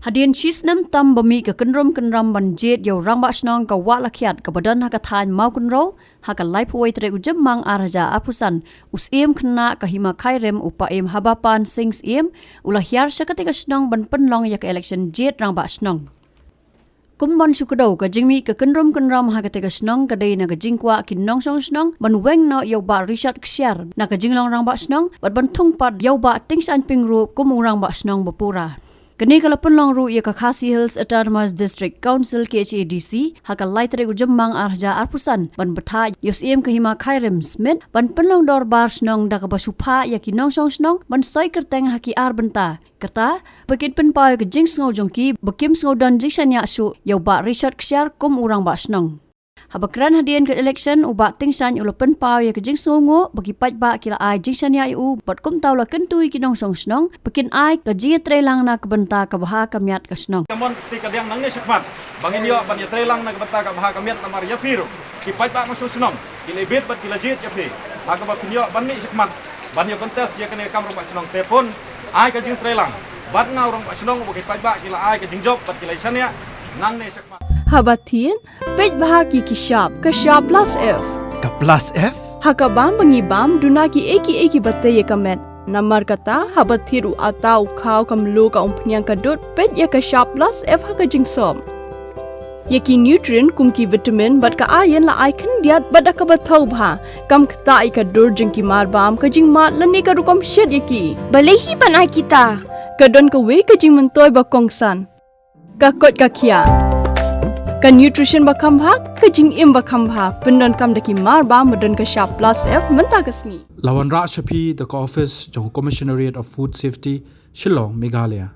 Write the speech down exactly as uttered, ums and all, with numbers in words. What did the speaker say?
Hadien shi snem tam ba mih ka kynrum kynram ban jied ïa u rangbah shnong ka Wah Lakhiat kaba don ha ka thaiñ Mawkynrew, ha ka laiphew wei tarik u Jymmang ar hajar arphew san, u Syiem khynnah ka Hima Khyrim u Paiem Habapan Sing Syiem, u la hiar sha katei ka shnong ban pynlong ïa ka election jied rangbah shnong. Kum ban shu kdew, ka jingmih ka kynrum kynram ha katei ka shnong ka dei na ka jingkwah ki nongshong shnong ban weng noh ïa u Bah Richard Ksiar na ka jinglong rangbah shnong, bad ban thung pat ïa u Bah Tyngshaiñ Pyngrope kum u rangbah shnong ba pura. Kane ka la pynlong ruh ïa ka Khasi Hills Autonomous District Council, K H A D C, ha ka lai tarik u Jymmang ar hajar arphew san, ban bthah ïa u Syiem ka Hima Khyrim Smit ban pynlong dorbar shnong da kaba shu phah ïa ki nongshong shnong ban soi kyrteng ha ki ar bynta. Kata, ba kin pynpaw ïa ka jingsngew jong ki ba kim sngewdon jingshaniah shuh ïa u Bah Richard Ksiar kum u rangbah shnong. Haba kren hadien ka election, u Bah Tyngshaiñ u la pynpaw ïa ka jingsngewnguh ba ki paidbah ki la ai jingshaniah ïa u, bad kumta u la kyntu ïa ki nongshong shnong ba kin ai ka jingïatreilang na ka bynta ka bha ka miat ka shnong. Ka mon phi ka diang nangne shakhmat ba ngin ïoh ban ïatreilang na ka bynta ka bha ka miat, namar ïa phi ruh ki paidbah nongshong shnong ki la ibit bad ki la jied ïa phi, ha kaba phin ïoh ban mih shakhmat ban ïa contest ïa kane ka kam rangbah shnong. Te pun ai ka jingtreilang bad nga u rangbah shnong, ba ki paidbah ki la ai ka jingjop bad ki la ïashaniah nangne shakhmat. Haba thied, peit bha ki ki shap, ka shap plus F. Ka plus F? Ha ka bam ba ngi bam, duna kiei kiei kiba tei ïa ka met. Namar kata, haba thied u atta, u khaw, ka mluh, ka umphniang, ka dud, peit ïa ka shap plus F ha ka jingsop. Ïa ki nutrient kum ki vitamin bad ka iron la ai khyndiat bad da kaba thaw bha, kam ktah ïa ka dur jong ki marbam, ka jingmad lane ka rukom shet ïa ki. Balei hi ban ai kita? Ka don kawei ka jingmyntoi ba kongsan. Ka koit ka khiah. Ka nutrition ba kham bha, ka jingim ba kham bha, pyndonkam da ki marbam ba don ka shap plus F mynta ka sngi. La wanrah sha phi da ka office jong ka Commissionerate of Food Safety, Shillong, Meghalaya.